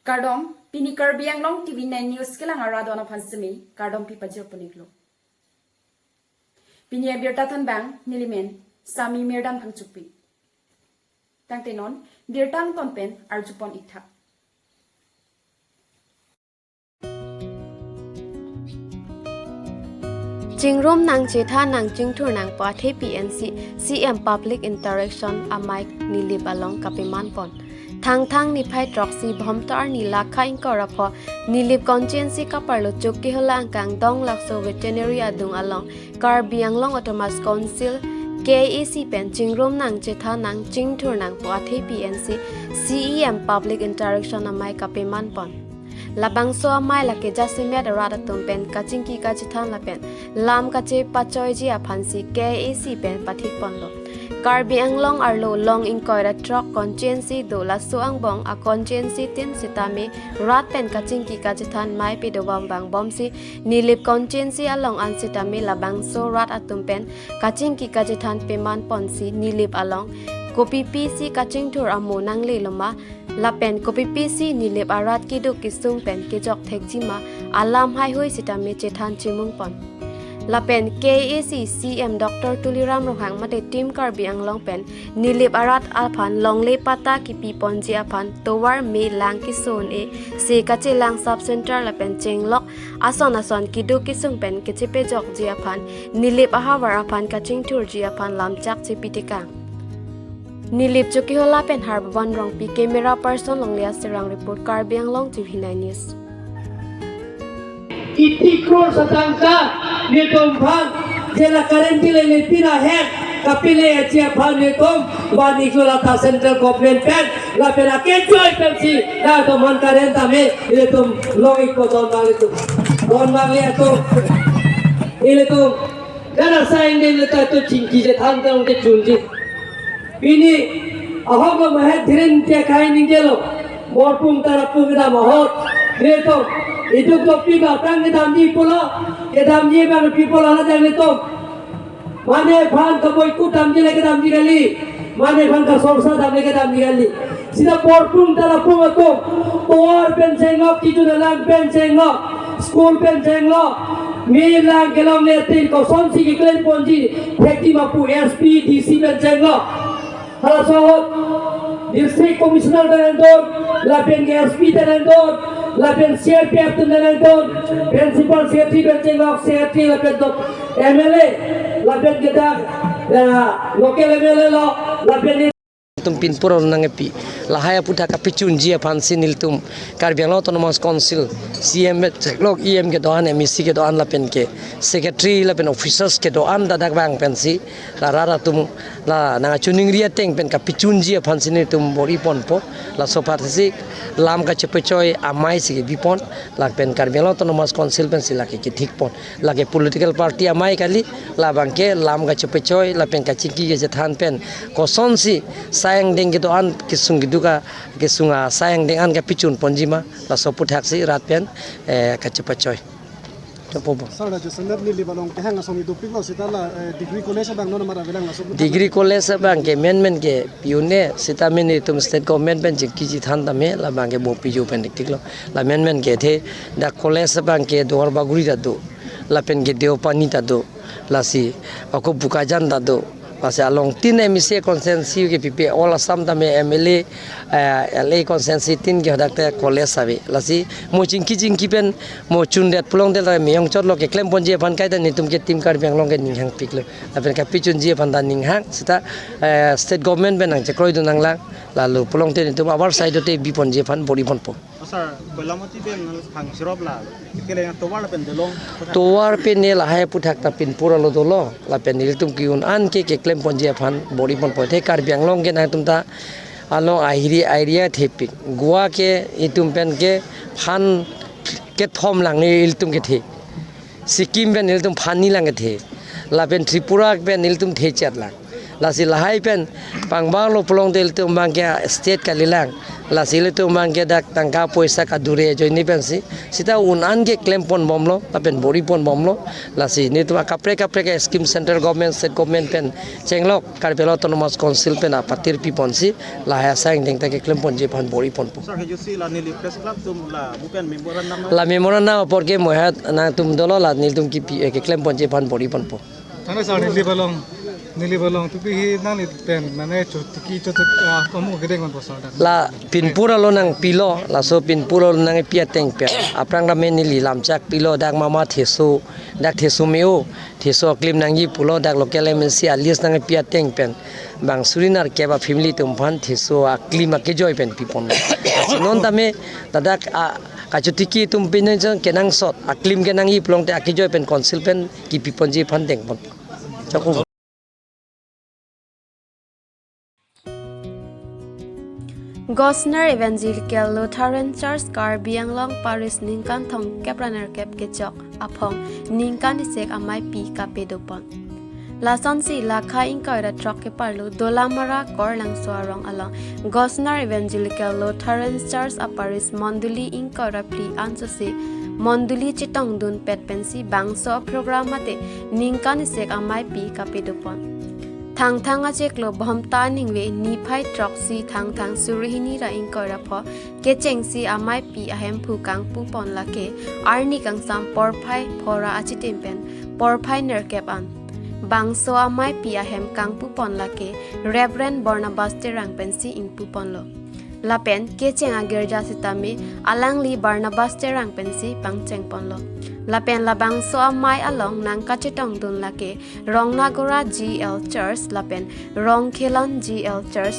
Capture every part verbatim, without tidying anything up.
Kardom, pini Karbi Anglong T V nine News kelang arat adon aphan semi kardom pi pajir puniklo. Pini abirta thanbang nelimen Sami Mirdam Phangchokpi. Tangte non birta angton pen arjupon iktha. Chingrum nang, chethan nang, chingthur nang pu athe pensi C M Public Interaction amei Nilip along kapeman pon. Thangthang niphai throksi Bhomtar ni lakha ingkoi ra pho Nilip constituency kaparlo Chokihola angkang Donglakso Veterinary adung along Karbi Anglong Autonomous Council, K A A C pen chingrum nang, chethan nang, chingthur nang pu athe pensi C E M Public Interaction amei kapeman pon. Labangso amei lake jasemet arat atum pen kachingki kachethan lapen lam kachepachoiji aphansi K A A C pen pathik ponlo. Karbi Anglong arlo long ingkoi ra throk constituency do, laso angbong a constituency tin sitame rat pen kachingki kachethan mei pedobom vangbomsi Nilip constituency along an sitame labangso rat atum pen kachingki kachethan peman ponsi Nilip along kopipisi kachingthur amo nanglelo ma, lapen kopipisi Nilip arat keduk kesung pen kejok thekji ma, alam haihui sitame chethan chimung pon. Lapen K A A C C M Doctor Tuliram Ronghang mate Team Karbi Anglong pen Nilip arat aphan longle patta kipi ponji aphan tovar me lang keso-un-e, se kachelang sub center lapen chenglok ason ason keduk kesung pen kechepejokji aphan, Nilip ahavar aphan kachingthurji aphan lamchak chepitekang. Nilip Chokihola pen Harbhavan Rongpi, camera person Longliya Terang report, Karbi Anglong T V nine News. Iti crore setangka netum aphan je la current bill le pina het kapile achi aphan netum van isu lata central government pen lapen akejoi pensi latum aphan current tame ilitum long ikpo don bang ilitum. Don bang ilitum. Ilitum. Gana sain din ilitum chingki chethan tang kechunji. Pini ahok lo mahet dhirin te khai ningjelo. Borpung tarapung kedam ahok. Netum. Iduk topi batang kedamji pulo. Kedamji bang people ala jang netum. Mane aphan kaboi kut damji le kedamji kali. Mane aphan kasorsa dam le kedamji kali. Sita borpung tarapung atum. Tovar pen chenglok, kejun alang pen chenglok, school pen chenglok, me lang kelongle tin kosonsi keklem ponji thekji ma pu S P, D C pen chenglok. Halaso ahut District Commissioner pen nangdon, lapen S P pen nangdon, lapen C R P F pen nangdon, Principal Secretary pen chenglok, Secretary lapen dot M L A, lapen kedak, eh, local M L A lo, lapen nelitum pinpur nangkepi. Lahai aphuthak kapechunji aphansi nelitum Karbi Anglong Autonomous Council, C M cheklok, E M kedo-an, M A C kedo-an lapen ke Secretary lapen officers kedo-an ta dak bang pensi la rat atum la nangkachiningri ateng pen kapechunji aphansi nelitum bor-i ponpo. Laso aphansi lam kachepechoi amei si kebi pon, lapen Karbi Anglong Autonomous Council pensi lake kethik pon. Lake political party amei kali, labang ke lam kachepechoi lapen kachingki kachethan pen kosonsi sai angdeng kedo-an kesung keduk a, kesung asai angdeng an kapechun ponji ma, laso aphuthaksi rat pen, eh, kachepechoi. Topo bo. Sir, la jasemet Nilip along kehang asong idopik lo sita la, eh, degree college abang non mara avelang laso aphuthaksi. Degree college abang ke menmen ke pi-un-e sita, men itum state government pen chingki chethan tame labang ke bo piju pen diktik lo. La menmen ke the dak college abang ke Duarbagori ta do, lapen ke Deopani ta do, lasi ako Bokajan ta do, lasi along tin M A C constituency ke pipe, all Assam tame M L A, eh, L A constituency tin ke hadak te college ave. Lasi mo chingki chingki pen mo chundet pulote la me-ong chotlo keklem ponji aphan kaita netum ke Team Karbi Anglong ke ninghangpiklo. Lapen kapechunji aphan ta ninghang sita, eh, state government pen nangchekroidun nanglang. Lalu pulote netum abar side te bi ponji aphan bor-i ponpo. Oh, sir, Koilamati pen nang phang sirop la. Kele tovar pen dolong. Tovar pen ne lahai aphuthak ta pinpur alo dolo. Lapen nelitum ke-un-an ke keklem ponji aphan bor-i ponpo. The Karbi Anglong ke nangtum ta along ahiri area thepik. Goa ke itum pen ke phan kethom lang ilitum kethe. Sikkim pen ilitum phan ni lang kethe. Lapen Tripura pen ilitum thechet lang. Lasi lahai pen pangbarlo pulote ilitum abangke state kalilang. Lasi ilitum abangke dak tangka poisa kadure ajoine pensi sita un-an ke klempon bomlo, lapen bor-ipon bomlo. Lasi nelitum akaprek kaprek scheme central government, state government pen chenglok Karbi Anglong Autonomous Council pen apatir piponsi lahai asai angdeng ta keklemponji aphan bor-iponpo. Sir, kejusi la neli press club atum la bupon memorandum, la memorandum apor ke mohat nangtum dolo, la nelitum kipi, eh, keklemponji aphan bor-iponpo. Thank you, sir. Neli balong, neli balong tupi hi nangli pen mane chotiki chotik, ah, kamu kedeng man bosa dan. La pinpur alo nangpilo, laso pinpur alo nangpi ateng pen. Aphrang tame neli lamchak pilo, dak mama theso, dak theso me-o, theso aklim nangji pulo, dak local M N C a-list nangpi ateng pen. Bang suri nerkep a-family atum aphan theso aklim akejoi pen pipon. Lasi non tame ladak a kachotiki atum pinjang kenangsot, aklim kenangji pulote akejoi pen council pen kipiponji aphan dengpon. Chokung. Gosner Evangelical Lutheran Church Karbi Anglong Parish ningkan thomkep ra nerkep kechok aphong ningkan isek ameipi kapadopon. Lasonsi Lakha ingkoi ra throk keparlo Dolamara Korlangso arong along Gosner Evangelical Lutheran Church a-parish mondoli ingkoi ra phli ansose mondoli chetongdunpet pensi bangso a-program mate ningkan isek ameipi kapadopon. Thangthang achiklo Bhomta ningve niphai throksi Thangthang suri hini ra ingkoi ra pho kechengsi ameipi ahemphu kangpupon lake arni kangsam porphai pharo achitim pen porphai nerkep an. Bangso ameipi ahem kangpupon lake Reverend Barnabas Terang pensi ingpuponlo. Lapen kecheng agirja sitame alangli Barnabas Terang pensi pangchengponlo. Lapen labangso amei along nangkachetongdun lake Rongnagora G L Church, lapen Rongkhelon G L Church,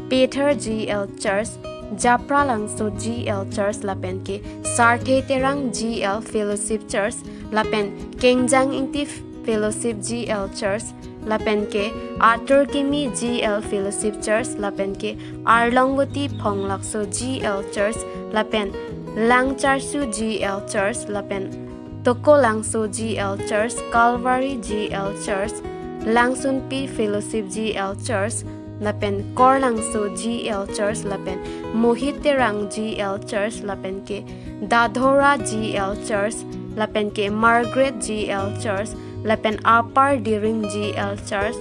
Pether G L Church, Japralangso G L Church, lapen ke Sarthe Terang G L Fellowship Church, lapen Kengjang Ingti Fellowship G L Church, lapen ke Atur Kimi G L Fellowship Church, lapen ke Arlongvoti Phonglakso G L Church, lapen Langcharsu G L Church, lapen Tokolangso G L Church, Calvary G L Church, Langsunpi Fellowship G L Church, lapen Korlangso G L Church, lapen Mohit Terang G L Church, lapen ke Dadhora G L Church, lapen ke Margaret G L Church, lapen Upper Diring G L Church,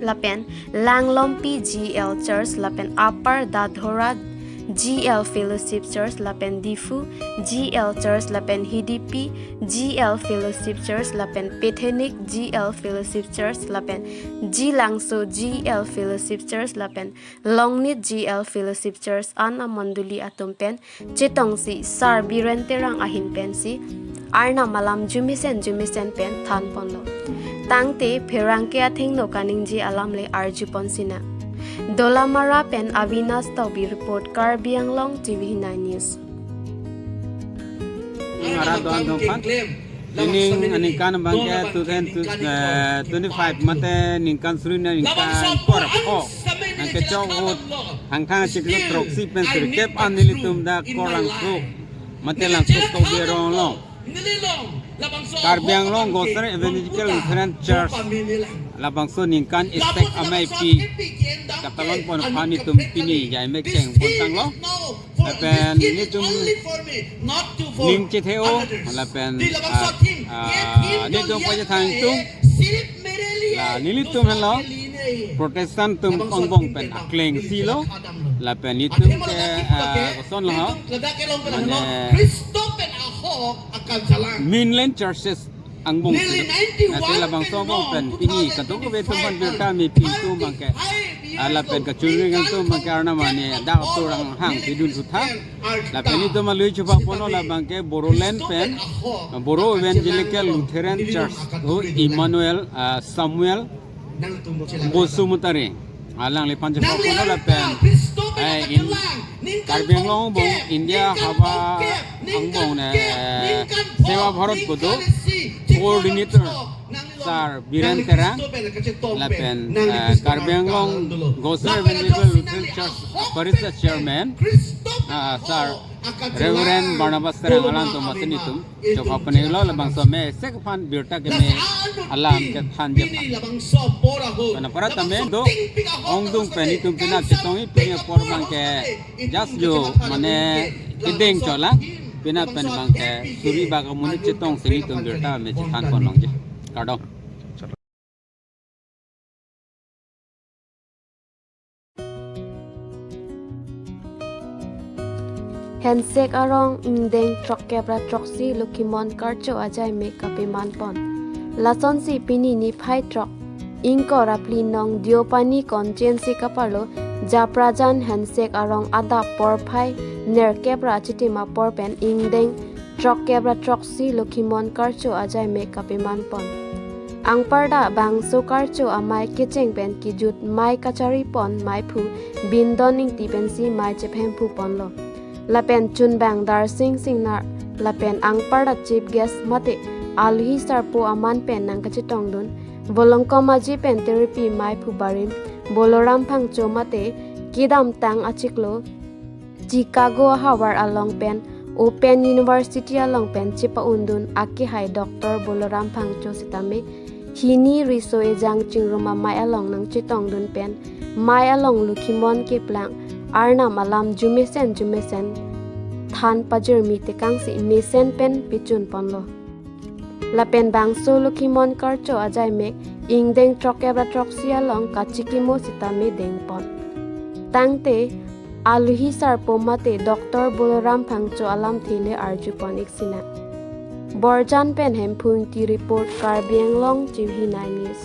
lapen Langlompi G L Church, lapen Upper Dadhora G L Fellowship Church, lapen Diphu G L Church, lapen Hidipi G L Fellowship Church, lapen Pethenik G L Fellowship Church, lapen Jilangso G L Fellowship Church, lapen Longnit G L Fellowship Church an amondoli atum pen chetongsi Sar Biren Terang ahin pensi Arnam alam jumesen jumesen pen thanponlo. Tangte pherangke athengno kaningje alam le arjupon sinang. Dolamara pen Avinas Tokbi report, Karbi Anglong T V nine News. Ara don dongpan. Ining aningkan abangke two thousand twenty-five mate ningkan suri na ningkan por ho. Nangkechok ahut Thangthang achiklo throksi pen sirkep an nelitum dak Korlangso mate Langso Tokbi arong along Karbi Anglong Gosner Evangelical Lutheran Church labangso ningkan isek ameipi katalonpon aphan itum pini jaimek chengpon tanglo. Lapen nelitum ning chethe-o, lapen, ah, ah, nelitum pachethang tum. La nelitum henlo Protestant atum angbong pen aklengsilo. Lapen nelitum ke, ah, kosonlo, mane mainland churches angbong si. Lasi labangso angbong pen pini kadokave atum aphan birta mepik atum abangke, ah, lapen kachunring atum abangke Arnam ani dak atur anghang pidun sutha. Lapen itum alui chupaponlo labangke Bodoland pen, ah, Bodo Evangelical Lutheran Church, o Emmanuel, ah, Samuel Basumatary. Alangliphan chepaponlo lapen, eh, in Karbi Anglong angbong India haba angbong ne, eh, Seva Bharat kedo coordinator Sir Biren Terang, lapen, eh, Karbi Anglong Gospel Evangelical Lutheran Church Parish Chairman, ah, Sir Reverend Barnabas Terang alanglitum mate nelitum chokha pon-iklo, labangso amei asek aphan birta keme alam kethanji aphan. Pen apara tame do ongdung pen nelitum penap chetongji, pini apor abangke just jo mane kedeng cholang, penap pen abangke suri bak amonit chetongsi nelitum birta keme chethan pon longji. Kardom. Hensek arong ingdeng throkkep ra throksi Lokhimon Karcho ajaimek kapeman pon. Lasonsi pini niphai throk ingkoi ra phli nong Deopani constituency kaparlo Japrajan Hensek arong adap porphai nerkep ra achitim apor pen ingdeng throkkep ra throksi Lokhimon Karcho ajaimek kapeman pon. Anparta bangso karcho amei kecheng pen kejut mei kachari pon meiphu Bindon Ingti pensi mei chephemphu ponlo. Lapen chunbang Darsing Singnar lapen anparta chief guest mate alohi sarpo aman pen nangkachetongdun, Volongkom Aji pen Teripi meiphu barim Boloram Phangcho mate kedamtang achiklo Chicago ahavar along pen Open University along pen chepa-undun akehai Doctor Boloram Phangcho sitame hini riso ejang chingrum amei along nangchetongdun pen mei along Lokhimon keplang Arnam alam jumesen jumesen than pajirmi tekangsi mesen pen pechun ponlo. Lapen bangso Lokhimon Karcho ajaimek ingdeng throkkep ra throksi along kachikimo sitame deng pon. Tangte alohi sarpo mate Doctor Boloram Phangcho alamthe le arju pon-ik sinang. Borjan pen Hemphu Ingti report, Karbi Anglong Chiwi Nai News.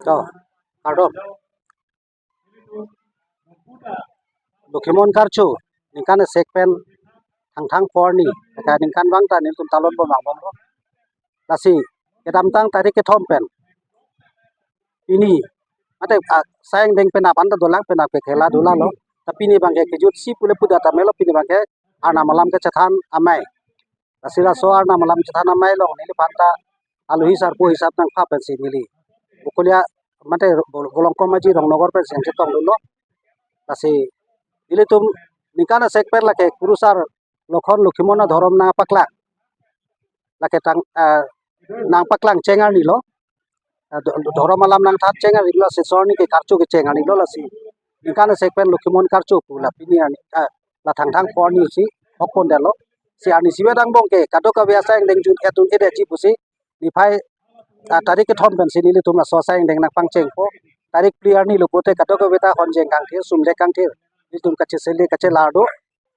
To, kardom. Lokhimon Karcho ningkan asek pen Thangthang phli arni, ka ningkan vang ta nelitum talon bom angbomlo. Lasi kedamtang tarik kethom pen pini mate, ah, asai angdeng penap anta dolang, penap ke khela dula lo. Ta pini abangke kejutsi pule puda ta melo, pini abangke Arnam alam kechethan amei. Lasi laso Arnam alam chethan amei along neliphan ta alohi sarpo hisap nangpha pensi neli Bokolia mate Bol-, Volongkom Aji Rongnogor pensi nangchetongdunlo. Lasi nelitum ningkan asek pen lake Kurusar Lokhon Lokhimon adhorom nangpaklang. Lake tang, eh, nangpaklang cheng arni lo. Eh, dho-, dhorom alam nangthan cheng arni lo, si laso arni ke karcho kecheng arni lo lasi. Ningkan asek pen Lokhimon Karcho pu la pini arni, eh, la Thangthang phli arni si hok pondetlo. Si arnisi abang ke kadokave asai angdeng jun etun kedetji pusi niphai, ah, tarik kethom pensi nelitum laso asai angdeng nangpangchengpo. Tarik phli arni lo pute kadokave ta honjeng kangthir, sumlek kangthir, nelitum kachesele kachelar do.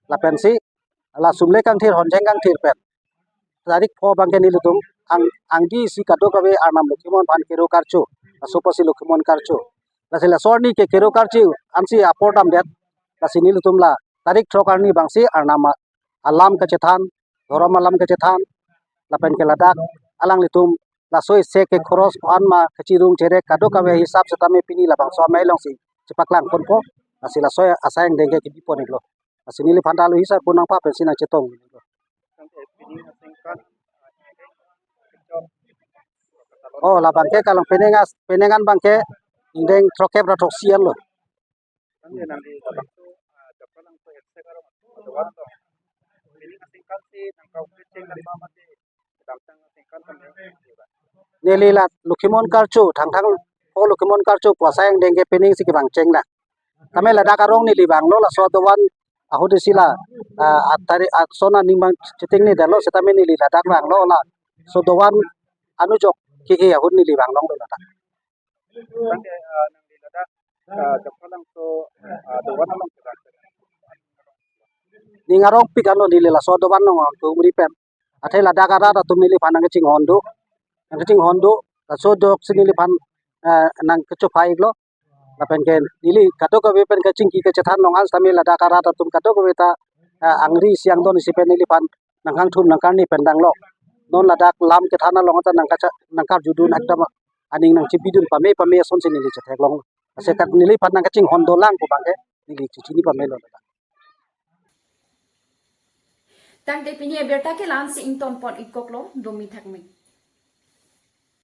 Lapensi la sumlek kangthir, honjeng kangthir pen tarik pho abangke nelitum ang, angdisi kadokave Arnam Lokhimon aphan kero karcho, laso apotsi Lokhimon Karcho. Lasi laso arni ke kero karcho ansi apor damdet. Lasi nelitum la tarik throk arni abangsi Arnam alam kechethan, dhorom alam kechethan, lapen ke ladak alanglitum laso asek ke khoros ko-an ma kachirung cherek kadokave hisap setame pini labangso amei alongsi chepaklang ponpo. Lasi laso asai angdeng ke kebi pon-iklo. Lasi neliphan ta alohi sarpo nangpha pensi nangchetong. Oh, labangke kalang penang as-, penang an abangke ingdeng throkkep ra throksi an lo. Neli la Lokhimon Karcho, Thangthang pho Lokhimon Karcho pu asai angdeng ke penang si kevang chengnang. Tame ladak arong neli vanglo, laso dovan ahut isi la, ah, atari, ah, son aning abang chitingnedetlo, setame neli ladak vanglo, laso dovan anujok ke-e ahut neli vanglonglo ladak. Tangte, ah, nangli ladak, ah, Japralangso, ah, dovan along ke ba? Ning arongpik anlo, neli laso dovan along kehumri pen. Athe ladak arat atum neliphan nangkachinghon do. Nangkachinghon do. Laso ajoksi neliphan, eh, nangkachopha-iklo. Lapen ke neli kadokave pen kachingki kachethan along an setame ladak arat atum kadokave ta, eh, angri isi angdon isi pen neliphan nangkangthum nangkarni pen danglo. Non ladak lam kethan along ta nangkacha-, nangkarjudun ekdom aning nangchibidun pame pame asonsi neli chetheklong. Ase kat neliphan nangkachinghon dolang pu abangke neli chechini pamelo ladak. Tangte pini abirta ke la-ansi ington pon-ikkoklo, domi thakmi.